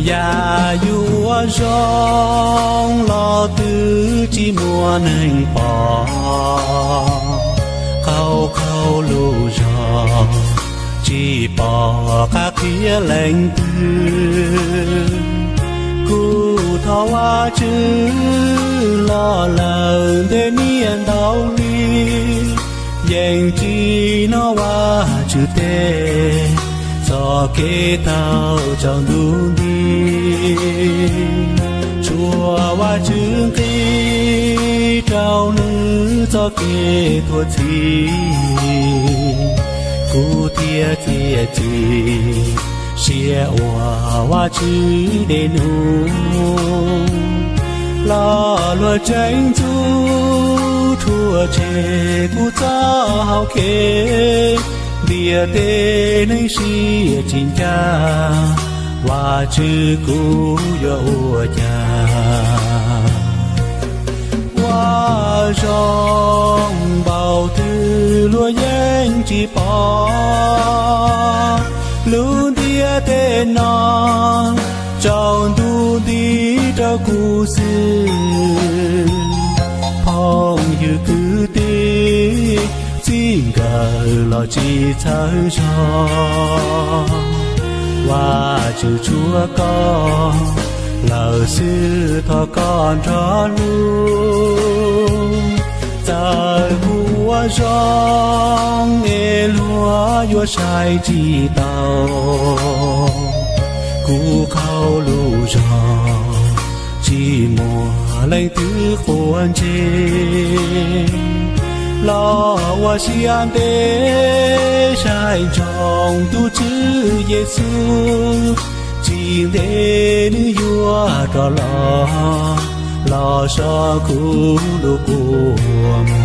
Yam yus ua zoo los twb tsis muaj neeg pom, qaug qaug lub zog tsis pom qab qhia leej twg. Kuv thov Vajtswv los lawm ntev niaj ntau hli, yeej tsis hnov Vajtswv teb txoj kev taug rau ntuj nti. Tsuas Vajtswv nqis rau nws txoj kev tuag txim, kuv thiaj txiav txim siab ua Vajtswv dej num, los luag tseem ntxub rhuav tshem kuv txoj hau kev. Ntiaj teb neeg siab tsis ncaj, Vajtswv kuv yuav ua cas? Ua zoo npaum twg luag yeej tsis pom, lub ntiaj teb no tsaus ntuj nti rau kuv xwb. Phooj ywg kwv tij, txij nkawm los tsis txhawb zog, Vajtswv tshuav koj lawm xwb, thov koj nrog hlub. Txawm kuv ua zoo es luag yuav saib tsis taus, kuv qaug lub zog tsis muaj leej twg quav ntsej. Los ua siab ntev saib ntsoov tus Tswv Yexus, tsis ntev nws yuav rov los, los so kuv lub kua muag.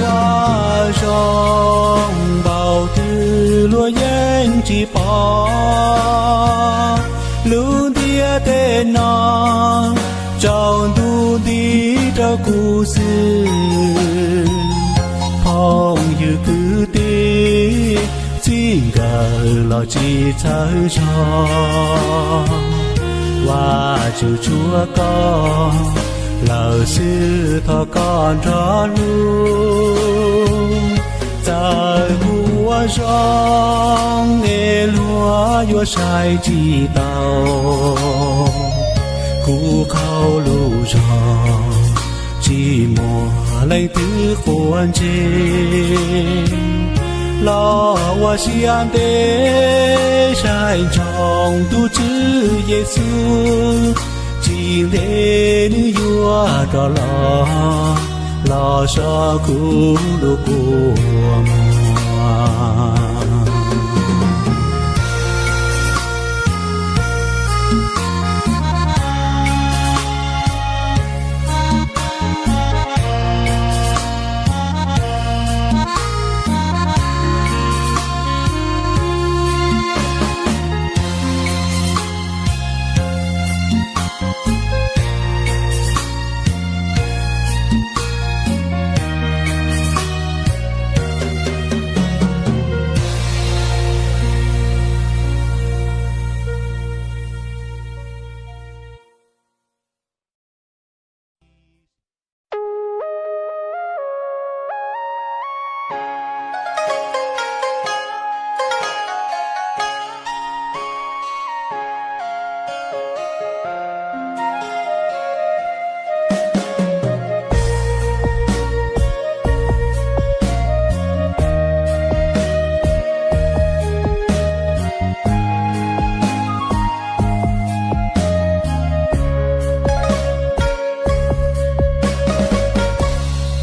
Ua zoo npaum twg luag yeej tsis pom, lub ntiaj teb no tsaus ntuj nti rau kuv xwb. Phooj ywg kwv tij, txij nkawm los tsis txhawb zog, Vajtswv tshuav koj lawm xwb, thov koj nrog hlub. Txawm kuv ua zoo es luag yuav saib tsis taus, kuv qaug lub zog tsis muaj leej twg quav ntsej. Los ua siab ntev saib ntsoov tus Tswv Yexus, tsis ntev nws yuav rov los, los so kuv lub kua muag.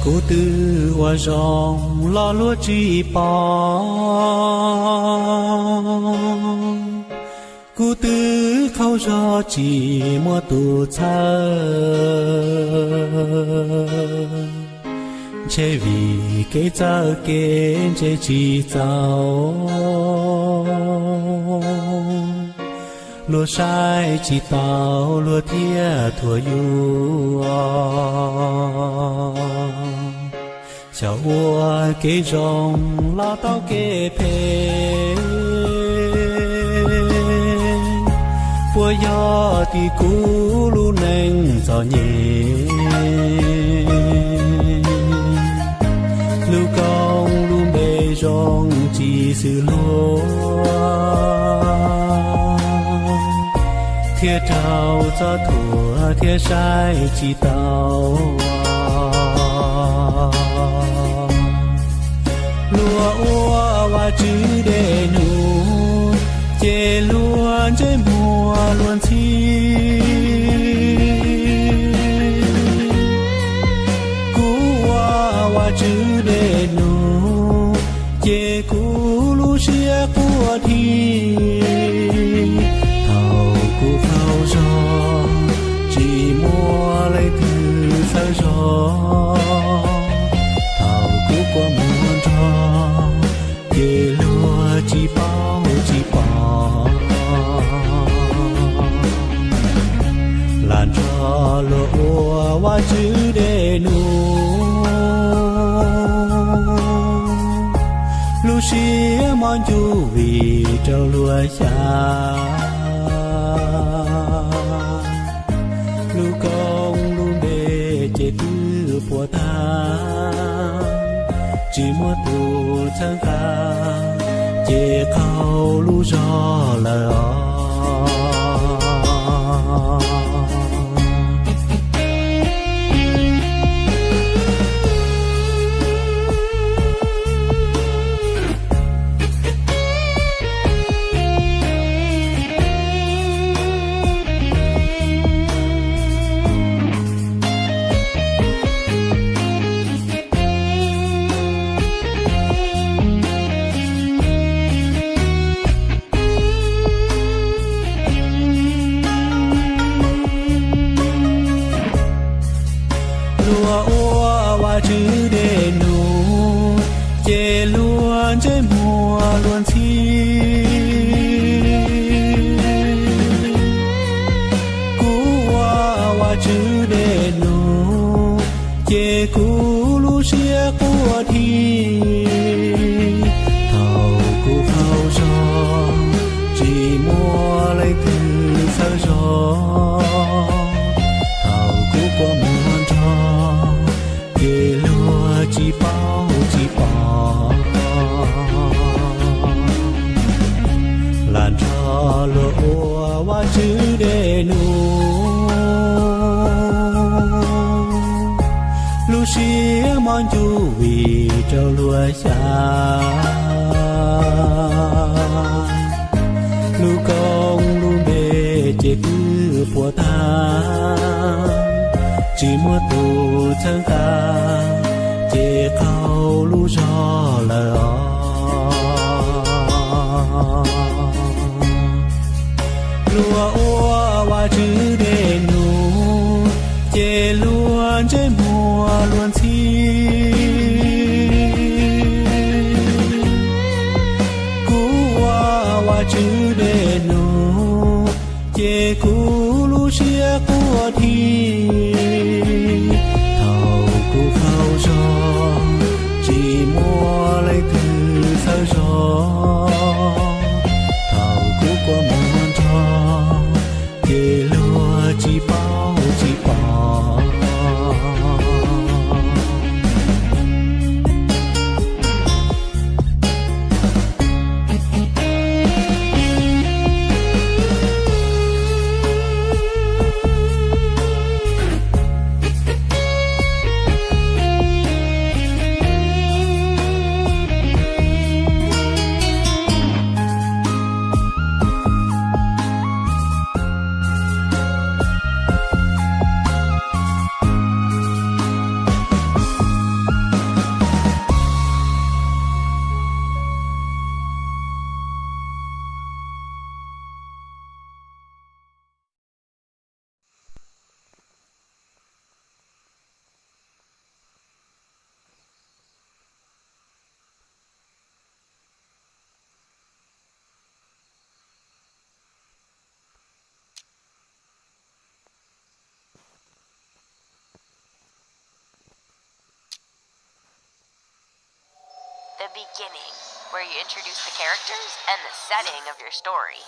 Kuv twb ua zoo los luag tsis pom, kuv twb qaug zog tsis muaj tus txhawb. Ntshe vim kev txawj kev ntse tsis txaus, luag saib tsis taus luag thiaj thuam yus. Xyaum ua kev zoo los tau kev phem, puas yog tim kuv lub neej txom nyem? Lub koob lub npe zoo tsis xws luag, thiaj raug txob thuam thiab saib tsis taus. Luag ua Vajtswv dej num, ces luag ntsej muag luag ntxhi. Kuv ua Vajtswv dej num, ces kuv lub siab quaj dhi. Thaum kuv qaug zog, tsis muaj leej twg txhawb zog. Thaum kuv kua muag nrog, ces luag tsis paub tsis pom. Lam nrog luag ua Vajtswv dej num, lub siab mos ncuj vim raug luag xyav. Lub koob lub npe ces twb puas tag, tsis muaj tus txhawb nqa, ces qaug lub zog lawm os. Luag ua Vajtswv dej num, ces luag ntsej muag luag ntxhi. Kuv ua Vajtswv dej num, ces kuv lub siab quaj dhi. Thaum kuv qaug zog, tsis muaj leej twg txhawb zog. Thaum kuv kua muag nrog, ces luag tsis paub tsis pom. Lam nrog luag ua Vajtswv dej num, lub siab mos ncuj vim raug luag xyav. Lub koob lub npe ces twb puas tag, tsis muaj tus txhawb nqa, ces qaug lub zog lawm os. Luag ua Vajtswv dej num, ces luag ntsej muag luag ntxhi. Kuv ua Vajtswv dej num, ces kuv lub siab quaj dhi. Thaum kuv qaug zog, tsis muaj leej twg txhawb zog. Thaum kuv kua muag nrog, ces luag tsis paub tsis pom. The beginning, where you introduce the characters and the setting of your story.